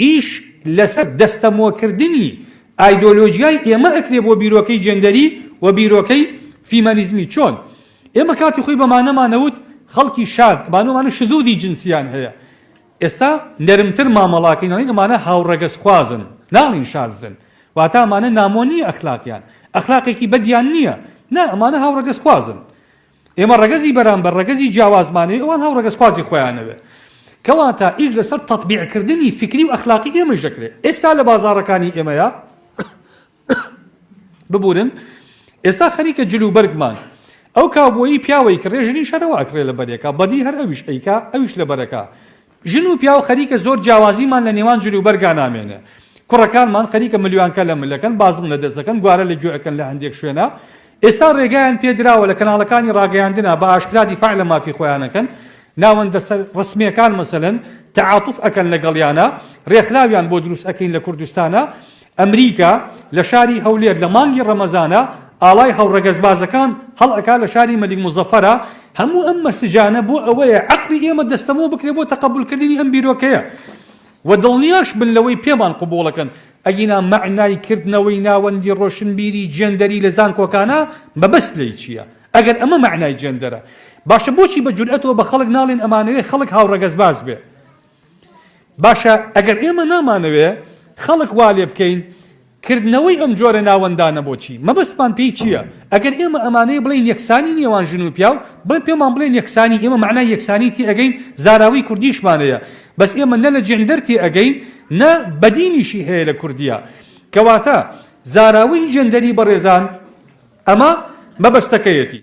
ئیش لەسەر دەستەمۆکردنی ئایدۆلۆجیای ئێمە ئەکرێ بۆ بیرۆکەی جێندەری و بیرۆکەی فیمەنیزمی. چۆن؟ ئێمە کاتی خۆی بەمانەمان ئەوت خەڵکی شاذ، ئەمانە ئەمانە شذوذی جنسیان هەیە. ئێستا نەرمتر مامەڵاکەین ئەڵێین ئەمانە هاوڕەگەزخوازن، ناڵێین شاذن. واتە ئەمانە نامۆ نییە ئەخلاقیان، ئەخلاقێکی بەدیان نییە. نا، ئەمانە هاوڕەگەزخوازن. ئێمە ڕەگەزی بەرامبەر ڕەگەزی جیاوازمانەوێ ئەوان هاوڕەگەزخوازی خۆیانەوێ. کەواتە ئیش لەسەر تەتبیعکردنی فیکری و ئەخلاقی ئێمەیش دەکرێ. ئێستا لە بازاڕەکانی ئێمەیا ببورن ئێستا خەریکە جل و بەرگمان ئەو کاوبۆیی پیاوەی کڕێ ژنیش هەرەوە ئەکڕێ لە بەرێکا بەدی هەر ئەویش ئەیکا ئەویش لە بەرەکا ژن و پیاو خەریکە زۆر جیاوازیمان لە نێوان جل و بەرگا نامێنێ. کوڕەکانمان خەریکە ملیوانکە لە مل ئەکەن، بازنگ لە دەست ئەکەن، گوارە لە گوێ ئەکەن لە هەندێک شوێنا. ئێستا ڕێگایان پێ دراوە لە کەناڵەکانی ڕاگەیاندنا بە ئاشکرا دیفاع لە مافی خۆیان ئەکەن. ناوەندە سەر ڕەسمییەکان مەسەلەن تەعاتوف ئەکەن لەگەڵیانا. ڕێکخراویان بۆ دروست ئەکەین لە کوردستانا. ئەمریکا لە شاری هەولێر لە مانگی ڕەمەزانا ئاڵای هاوڕەگەزبازەکان هەڵئەکا لە شاری مەلیک موزەفەرا، هەموو ئەم مەسجانە بۆ ئەوەیە عەقڵی ئێمە دەستەمۆ بکرێ بۆ تەقەبولکردنی ئەم بیرۆکەیە و دڵنیاش بن لەوەی پێمان قبوڵەکەن، ئەگینا مەعنای کردنەوەی ناوەندی ڕۆشنبیری جێندەری لە زانکۆکانا مەبەست لێی چییە؟ ئەگەر ئەمە مەعنای جێندەرە باشە بۆچی بە جورئەتەوە بە خەڵک ناڵێن ئەمانەوێ خەڵک هاوڕەگەزباز بێ؟ باشە ئەگەر ئێمە نامانەوێ خەڵک وا لێ بکەین کردنەوەی ئەم جۆرە ناوەندانە بۆچی؟ مەبەستمان پێی چییە؟ ئەگەر ئێمە ئەمانەیە بڵێین یەکسانی نێوان ژن و پیاو، بڵێن پێمان بڵێن یەکسانی، ئێمە مەعنای یەکسانی تێ ئەگەین، زاراوەی کوردیشمان هەیە، بەس ئێمە نە لە جێندەر تێ ئەگەین، نە بەدیلیشی هەیە لە کوردییا. کەواتە زاراوەی جێندەری بەڕێزان ئەمە مەبەستەکەیەتی.